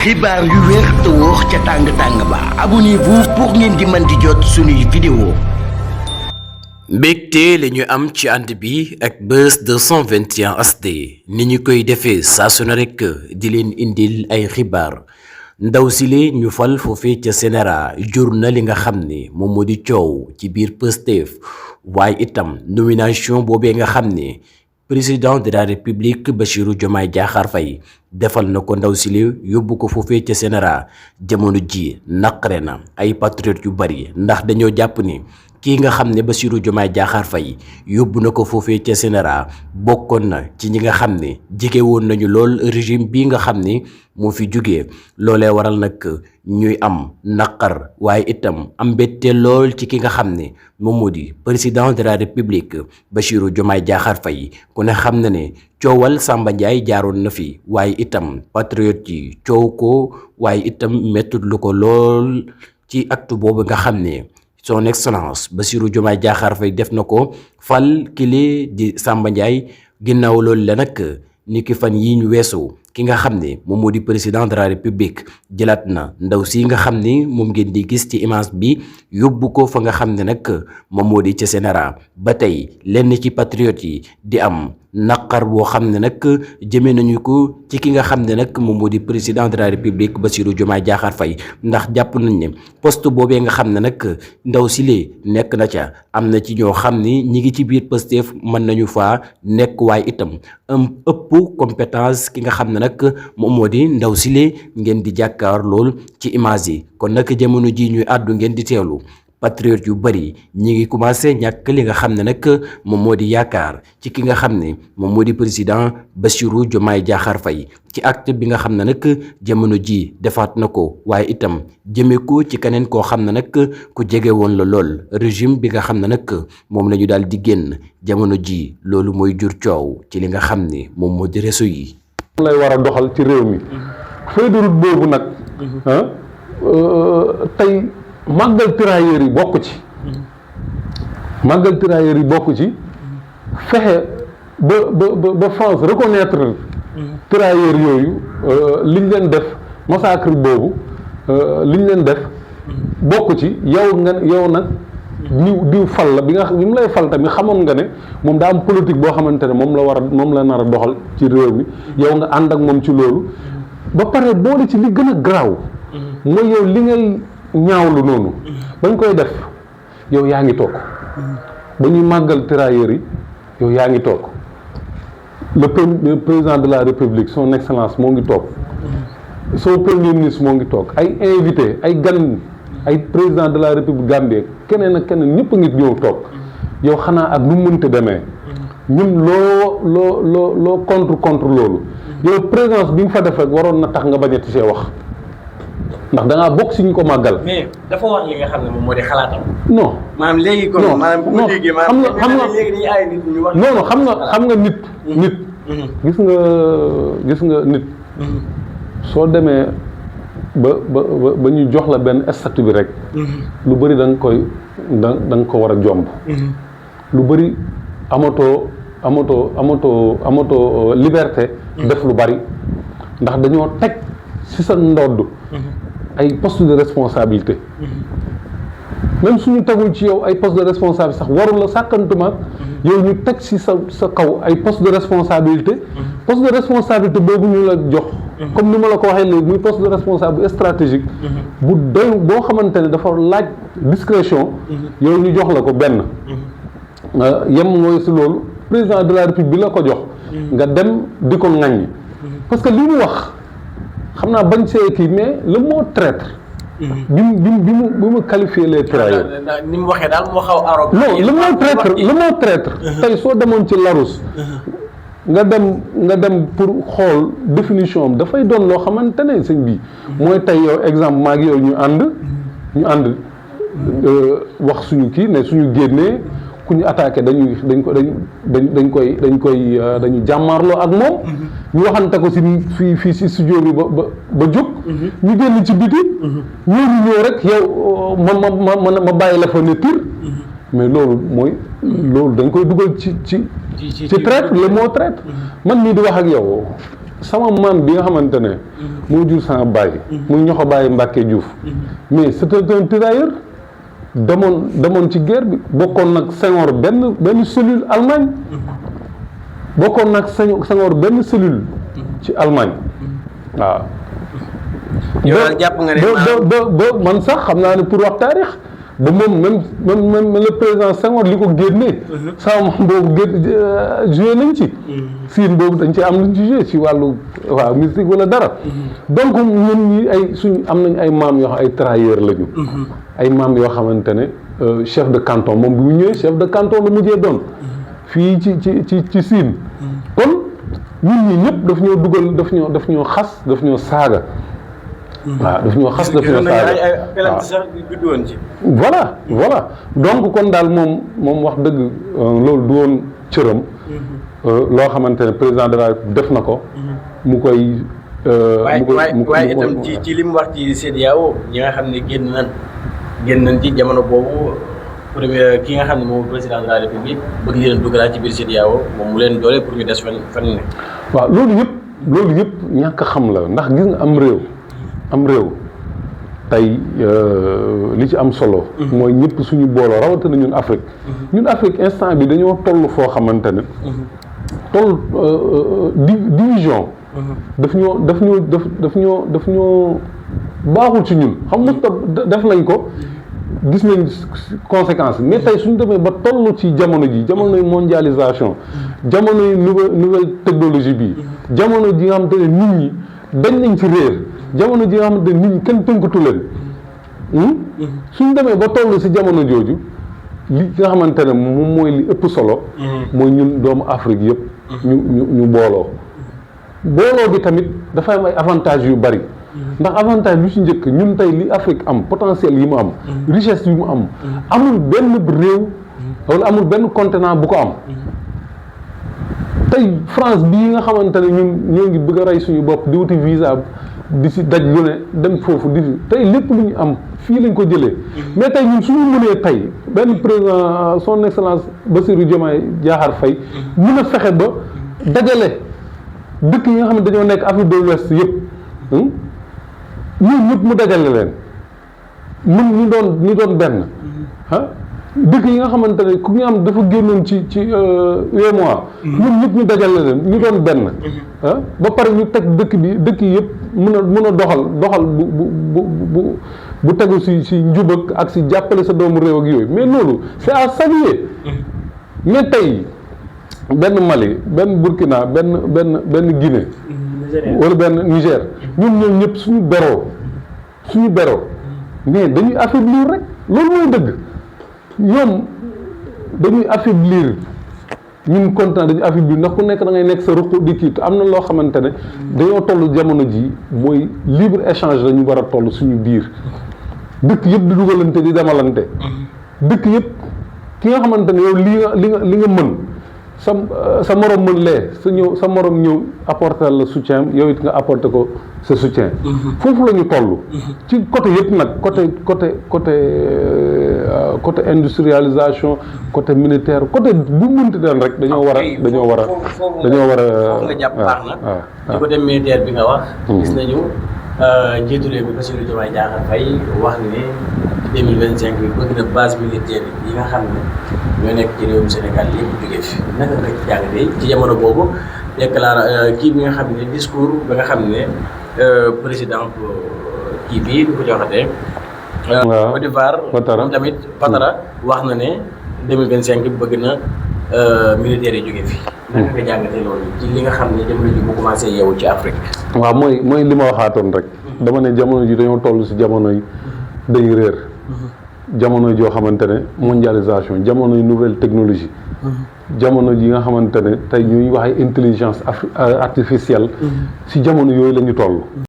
xibaar yu wér te wóor ca tàng-tàng ba abonnez-vous pour ngeen di mën di jot suñuy vidéo. mbégte la ñu am ci ànd bi ak Buzz 221 HD ni ñu koy defee saa su ne rek di leen indil ay xibaar ndaw si le ñu fal foofee ca Sénéra jur na li nga xam ne moom moo di coow ci biir Pastef waaye itam nomination boobee nga xam ne président de la république Bassirou Diomaye Diakhar Faye defal na ko ndaw si le yóbbu ko foofee ca Sénéra jamono ji naqare na ay patriotes yu bari ndax dañoo jàpp ni kii nga xam ne Bassirou Diomaye Diakhar Faye yóbbu na ko foofee ca Sénéra bokkoon na ci ñi nga xam ne jege woon nañu lool régime bii nga xam ne moo fi jugee loolee waral nag ñuy am naqar waaye itam am mbette lool ci ki nga xam ne moom moo di président de la république Bassirou Diomaye Diakhar Faye ku ne xam na ne coowal Samba Ndiaye jaaroon na fi waaye itam patriote yi coow ko waaye itam mettut lu ko lool ci acte boobu nga xam ne son excellence Bassirou Diomaye Diakhar Faye def na ko fal kile di Samba Ndiaye ginnaaw loolu la nag ni ki fan yi ñu weesu ki nga xam ne moom moo di président de la république jëlaat na ndaw si nga xam ne moom ngeen di gis ci image bi yóbbu ko fa nga xam ne nag moom moo di ca Sénéra ba tey lenn ci patriotes yi di am naqar boo xam ne nag jëmee nañu ko ci ki nga xam ne nag moom moo di président de la république Bassirou Diomaye Diakhar Faye ndax jàpp nañ ne poste boobee nga xam ne nag ndaw si lee nekk na ca am na ci ñoo xam ni ñi ngi ci biir Pastef mën nañu faa nekk waaye itam ëpp compétence ki nga xam ne nag moom moo di ndaw si lee ngeen di jàkkaar lool ci image yi kon nag jamono ji ñuy àddu ngeen di teelu patriote yu bari ñi ngi commencé ñàkk li nga xam ne nag moom moo di yaakaar ci ki nga xam ne moom moo di président Bassirou Diomaye Diakhar Faye ci acte bi nga xam ne nag jamono ji defaat na ko waaye itam jëmee ko ci keneen koo xam ne nag ku jege woon la lool régime bi nga xam ne nag moom la ñu daal di génn jamono ji loolu mooy jur coow ci li nga xam ne moom moo di réseau yi. lay war a doxal ci réew mi feuille de route boobu nag tey màggal tirailleurs yi bokk ci màggal tirailleurs yi bokk ci fexe ba France reconnaître tirailleurs yooyu liñ leen def massacre boobu liñ leen def bokk ci yow nag diw fal la bi mu lay fal tamit xamoon nga ne moom daa am politique boo xamante ne moom la nar a doxal ci réew mi yow nga ànd ak moom ci loolu ba pare boole ci li gën a garaaw mooy yow li ngay ñaawlu noonu bañ koy def yow yaa ngi toog ba ñuy màggal tirailleurs yi yow yaa ngi toog le président de la république son excellence moo ngi toog son premier ministre moo ngi toog ay invité ay gan ay président de la république Gambie keneen ak keneen ñëpp a ngi ñëw toog yow xanaa ak nu mu mënta demee ñun loo contre loolu yow présence bi nga fa def rek waroon na tax nga bañati see wax ndax da ngaa bokk si ñu ko màggal. mais dafa wax li nga xam ne moom moo di xalaatam. non maanaam léegi kon maanaam bu ma déggee maanaam léegi dañuy aay nit ñu wax. non xam nga nit. gis nga nit. soo demee ba ñu jox la benn statut bi rek. lu bëri da nga ko war a jomb. lu bëri amatoo liberté. def lu bari ndax dañoo teg ci sa ndodd. ay poste de responsabilité même suñu tegul ci yow ay poste de responsabilité sax warul la sàkkantuma yow ñu teg ci sa kaw ay poste de responsabilité poste de responsabilité boobu ñu la jox comme ni ma la ko waxee léegi muy poste de responsable stratégique bu doy boo xamante ne dafa laaj discrétion yow ñu jox la ko benn yem mooy si loolu président de la république bi la ko jox nga dem di ko ŋaññi parce que li mu wax xam naa bañ see kii mais le mot traître. bi mu qualifié les tirailleurs. ni mu waxee daal moo xaw arrogant. non le mot traître. tey soo demoon ci Larousse. nga dem pour xool définition am dafay doon loo xamante ne sëñ bi. mooy tey yow exemple maa ngi yow ñu ànd wax suñu kii ne suñu génnee ku ñu attaqué dañuy jàmmaarloo ak moom. ñu waxante ko fii si studio bi ba jóg. ñu génn ci biti. ñëw rek yow ma bàyyi la fa ne tir. mais loolu dañ koy dugal ci traître le mot traître. man mii di wax ak yow sama maam bi nga xamante ne moo jur sama baay muy ñoxo bàyyi Mbàkke Diouf mais c'était un tirailleur demoon ci guerre bi bokkoon nag Senghor benn cellule Allemagne bokkoon nag Senghor benn cellule ci Allemagne waaw yow daal jàpp nga ne ba man sax xam naa ne pour wax taarix ba moom même le président Senghor li ko génnee sama boobu joué nañ ci siin boobu dañ ci am luñ ci joué ci wàllu waaw mystique wala dara donc ñun ñi am nañ ay maam yoo xam ay travailleurs lañu ay maam yoo xamante ne chef de canton moom bi mu ñëwee chef de canton la mujjee doon fii ci siin kon ñun ñi ñëpp daf ñoo dugal daf ñoo xas daf ñoo saaga waaw daf ñoo xas daf ñoo saaga voilà donc kon daal moom wax dëgg loolu du woon cëram loo xamante ne président de la République def na ko mu koy waaye itam ci li mu wax ci CEDEAO ñi nga xam ne génn nañ ci jamono boobu premier ki nga xam ne moom président de la République bëgg leen dugalaat ci biir CEDEAO moom mu leen doole pour ñu des fan ne waaw loolu yëpp ñàkk xam la ndax gis nga am réew tey li ci am solo mooy ñëpp suñu booloo rawatina ñun Afrique instant bi dañoo toll foo xamante ne division daf ñoo baaxul ci ñun xam nga def nañ ko gis nañ conséquences mais tey suñu demee ba toll ci jamonoy mondialisation jamonoy nouvelle technologie bi jamono ji nga xamante ne nit ñi dañ nañ ci réer jamono ji nga xamante ne nit ñi kenn tënkatu leen suñ demee ba toll si jamono jooju li nga xamante ne moom mooy li ëpp solo mooy ñun doomu Afrique yëpp ñu booloo bi tamit dafay am ay avantages yu bari ndax avantage bi ci njëkk ñun tey li Afrique am potentiel yi mu am richesse yi mu am amul benn réew wala amul benn continent bu ko am tey France bii nga xamante ne ñun ñoo ngi bëgg a rey suñu bopp di wuti visa di si daj lu ne dem foofu tey lépp lu ñu am fii lañ ko jëlee mais tey ñun suñu mënee tey benn président son excellence Bassirou Diomaye Diakhar Faye mën a fexe ba dajale dëkk yi nga xam ne dañoo nekk Afrique de l'Ouest yëpp ñun ñëpp mu dajale leen ñu doon benn dëkk yi nga xamante ne ku ñu am dafa génnoon ci UEMOA ñun ñëpp ñu dajale leen ñu doon benn ba pare ñu teg dëkk yi yëpp mën a doxal bu tegu si njub ak si jàppale sa doomu réew ak yooyu mais loolu c'est à saluer mais tey benn Mali benn Burkina benn Guinée wala benn Niger ñoom ñëpp suñu beroo mais dañuy affaiblir rek loolu mooy dëgg ñoom dañuy affaiblir ñun continent dañuy affaiblir ndax ku nekk da ngay nekk sa ruq di kii am na loo xamante ne dañoo toll jamono ji mooy libre échange la ñu war a toll suñu biir dëkk yëpp di dugalante di demalante dëkk yëpp ki nga xamante ne yow li nga mën sa morom mën lee sa morom ñëw apporter la soutien yow it nga apporter ko sa soutien foofu la ñu toll ci côté yëpp nag côté industrialisation côté militaire côté bu mënti den rek dañoo war a foofu nga jàpp baax na ci côté militaire bi nga wax gis nañu njiitu réew mi Bassirou Diomaye Diakhar Faye wax ne 2025 bi bëgg na base militaire yi nga xam ne ñoo nekk ci réewum Sénégal yëpp jógee fi naka nga ci jàngatee ci jamono boobu déclaré kii bi nga xam ne discours ba nga xam ne président kii bii du ko joxatee Côte d'Ivoire moom tamit Ouattara wax na ne 2025 bi bëgg na militaires yi jógee fi naka nga jàngatee loolu ci li nga xam ne jamono ji bu commencé yeewu ci Afrique waaw mooy li ma waxaatoon rek dama ne jamono ji dañoo toll si jamono yi dañuy réer jamono joo xamante ne mondialisation jamono yi nouvelle technologie jamono ji nga xamante ne tey ñuy wax ay intelligence artificielle si jamono yooyu la ñu toll